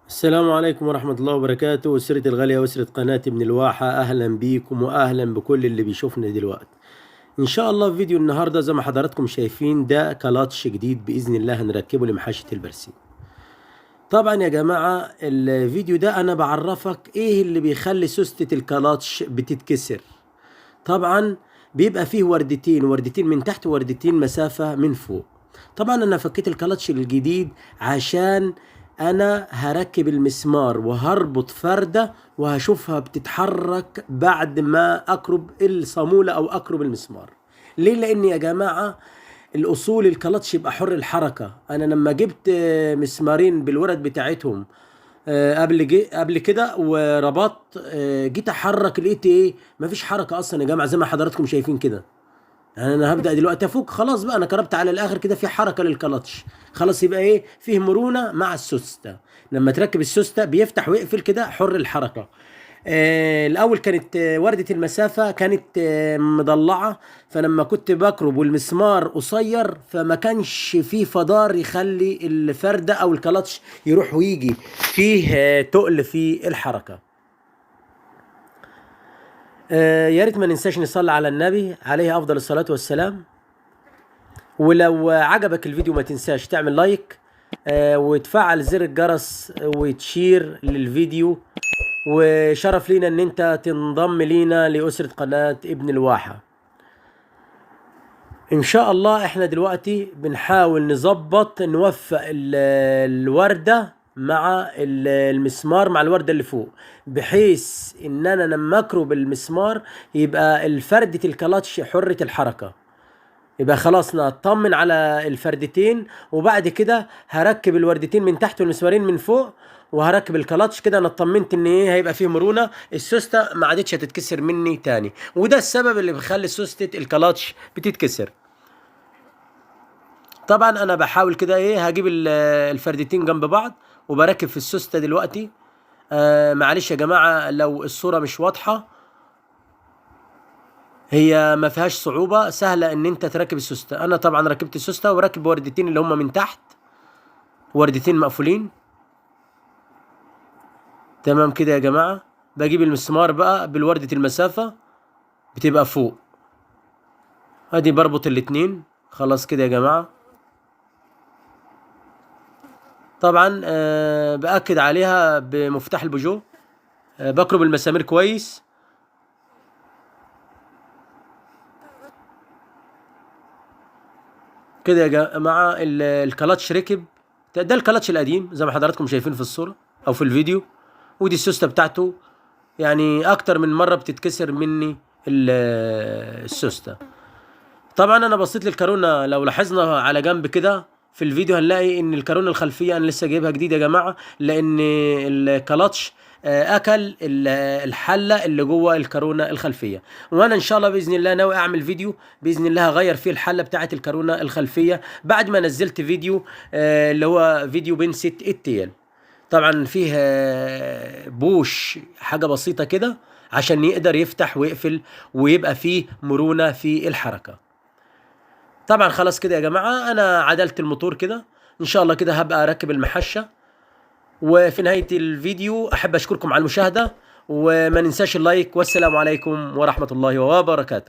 السلام عليكم ورحمة الله وبركاته. أسرتي الغالية، أسرة قناة ابن الواحة، أهلا بيكم وأهلا بكل اللي بيشوفنا دلوقتي. إن شاء الله في فيديو النهاردة زي ما حضراتكم شايفين ده كلاتش جديد بإذن الله هنركبه لمحاشة البرسيم. طبعا يا جماعة الفيديو ده أنا بعرفك إيه اللي بيخلي سوستة الكلاتش بتتكسر. طبعا بيبقى فيه وردتين، وردتين من تحت ووردتين مسافة من فوق. طبعا أنا فكيت الكلاتش الجديد عشان انا هركب المسمار وهربط فردة وهشوفها بتتحرك بعد ما اقرب الصامولة او اقرب المسمار. ليه؟ لان يا جماعة الاصول الكلاتش يبقى حر الحركة. انا لما جبت مسمارين بالورد بتاعتهم قبل كده وربطت، جيت احرك لقيت ايه؟ مفيش حركة اصلا يا جماعة زي ما حضراتكم شايفين كده. يعني انا هبدأ دلوقتي افك، خلاص بقى انا كربت على الاخر كده، في حركة للكلاتش، خلاص يبقى ايه؟ فيه مرونة مع السوستة. لما تركب السوستة بيفتح ويقفل كده حر الحركة. الاول كانت وردة المسافة كانت مضلعة، فلما كنت بكرب والمسمار قصير فما كانش فيه فدار يخلي الفردة او الكلاتش يروح ويجي، فيه تقل في الحركة. يا ريت ما ننساش نصلي على النبي عليه افضل الصلاة والسلام. ولو عجبك الفيديو ما تنساش تعمل like، وتفعل زر الجرس وتشير للفيديو، وشرف لينا ان انت تنضم لينا لأسرة قناة ابن الواحة. ان شاء الله احنا دلوقتي بنحاول نظبط نوفق الوردة مع المسمار مع الوردة اللي فوق، بحيث ان انا لما اكرب المسمار يبقى الفردة الكلاتش حرة الحركة، يبقى خلاص نطمن على الفردتين. وبعد كده هركب الوردتين من تحت والمسمارين من فوق وهركب الكلاتش كده. انا اطمنت ان ايه؟ هيبقى فيه مرونة، السوستة ما عادتش هتتكسر مني تاني، وده السبب اللي بيخلي سوستة الكلاتش بتتكسر. طبعا انا بحاول كده ايه؟ هجيب الفردتين جنب بعض وبركب في السوستة دلوقتي. معلش يا جماعة لو الصورة مش واضحة، هي ما فيهاش صعوبة، سهلة ان انت تركب السوستة. انا طبعا ركبت السوستة وراكب وردتين اللي هم من تحت، وردتين مقفولين تمام كده يا جماعة. بجيب المسمار بقى بالوردة المسافة بتبقى فوق، ادي بربط الاتنين خلاص كده يا جماعة. طبعا بأكد عليها بمفتاح البوجو، بكرب المسامير كويس. كده يا جماعة الكلاتش ركب. ده الكلاتش القديم زي ما حضراتكم شايفين في الصورة أو في الفيديو، ودي السوستة بتاعته. يعني أكتر من مرة بتتكسر مني السوستة. طبعا أنا بصيت للكارونا، لو لاحظنا على جنب كده في الفيديو هنلاقي ان الكارونة الخلفية انا لسه جايبها جديد يا جماعة، لان الكلاتش اكل الحلة اللي جوه الكارونة الخلفية. وانا ان شاء الله باذن الله ناوي اعمل فيديو باذن الله هغير فيه الحلة بتاعة الكارونة الخلفية بعد ما نزلت فيديو، اللي هو فيديو بنسة التيل. طبعا فيه بوش حاجة بسيطة كده عشان يقدر يفتح ويقفل ويبقى فيه مرونة في الحركة. طبعا خلاص كده يا جماعة انا عدلت الموتور كده، ان شاء الله كده هبقى اركب المحشة. وفي نهاية الفيديو احب اشكركم على المشاهدة، وما ننساش اللايك، والسلام عليكم ورحمة الله وبركاته.